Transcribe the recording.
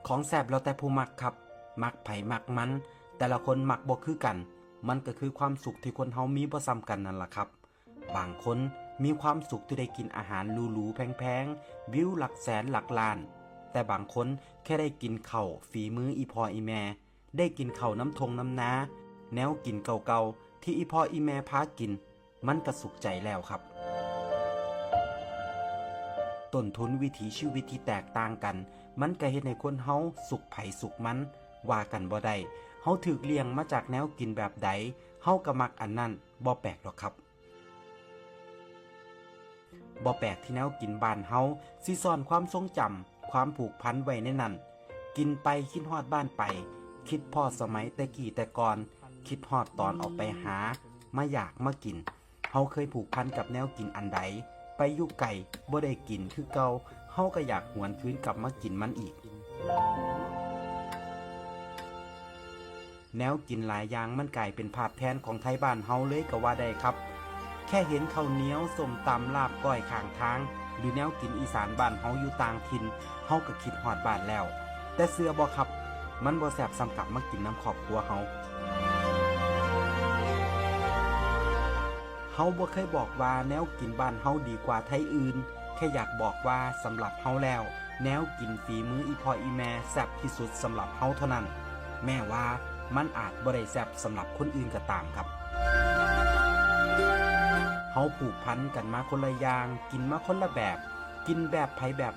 ຂອງແຊບແລ້ວແຕ່ຜູ້ມັກຄັບ, ມັກໃຜມັກມັນ, ແຕ່ລະຄົນມັກບໍ່ຄືກັນ, ມັນກໍຄືຄວາມສຸກທີ່ຄົນເຮົາມີບໍ່ສ່ຳກັນນັ້ນລະຄັບ. ບາງຄົນມີຄວາມສຸກທີ່ໄດ້ກິນອາຫານຫຼູໆແພງໆ, ວິວຫຼັກແສນຫຼັກລ້ານ, ແຕ່ບາງຄົນແຄ່ໄດ້ກິນເຂົ້າຝີມືອີ່ພໍ່ອີ່ແມ່, ໄດ້ກິນເຂົ້ານຳທົ່ງນຳນາ, ແນວກິນເກົ່າໆທີ່ອີ່ພໍ່ອີ່ແມ່ພາກິນ, ມັນກະສຸກໃຈແລ້ວຄັບ. ຕົ້ນທຶນວິຖີຊີວິດທີ່ແຕກຕ່າງກັນ, ມັນກະເຮັດໃຫ້ຄົນເຮົາສຸກໃຜສຸກມັນ, ວ່າກັນບໍ່ໄດ້. ເຮົາຖືກລ້ຽງມາຈາກແນວກິນແບບໃດ, ເຮົາກະມັກອັນນັ້ນ, ບໍ່ແປກດອກຄັບ. ບໍ່ແປກທີ່ແນວກິນບ້ານເຮົາຊິສ້ອນຄວາມຊົງຈຳ, ຄວາມຜູກພັນໄວ້ໃນນັ້ນ. ກິນໄປຄິດຮອດບ້ານໄປ, ຄິດພໍ້ສະໄໝແຕ່ກີ້ແຕ່ກ່ອນ, ຄິດຮອດຕອນອອກໄປຫາ, ມາຢາກມາກິນ. ເຮົາເຄີຍຜູກພັນກັບແນວກິນອັນໃດ, ໄປຢູ່ໄກ, ບໍ່ໄດ້ກິນຄືເກົ່າ, ເຮົາກໍຢາກຫວນຄືນກັບມາກິນມັນອີກ. ແນວກິນຫຼາຍຢ່າງມັນກາຍເປັນພາບແທນຂອງໄທບ້ານເຮົາເລີຍກໍວ່າໄດ້ຄັບ. ແຄ່ເຫັນເຂົ້າໜຽວ, ສົ້ມຕຳ, ລາບ, ກ້ອຍຂ້າງທາງ ຫຼື ແນວກິນອີສານບ້ານເຮົາຢູ່ຕ່າງຖິ່ນ, ເຮົາກໍຄິດຮອດບ້ານແລ້ວ. ແຕ່ເຊື່ອບໍ່ຄັບ, ມັນບໍ່ແຊບສ່ຳກັບມາກິນນຳຄອບຄົວເຮົາ. ເຮົາບໍ່ເຄີຍບອກວ່າແນວກິນບ້ານເຮົາດີກວ່າໄທອື່ນ, ແຄ່ຢາກບອກວ່າສຳລັບເຮົາແລ້ວ, ແນວກິນຝີມືອີ່ພໍ່ອີ່ແມ່ແຊບທີ່ສຸດສຳລັບເຮົາເທົ່ານັ້ນ, ແມ້ວ່າມັນອາດບໍ່ໄດ້ແຊບສຳລັບຄົນອື່ນກໍຕາມຄັບ. ເຮົາຜູກພັນກັນມາຄົນລະຢ່າງ, ກິນມາຄົນລະແບບ, ກິນແບບໃຜແບບ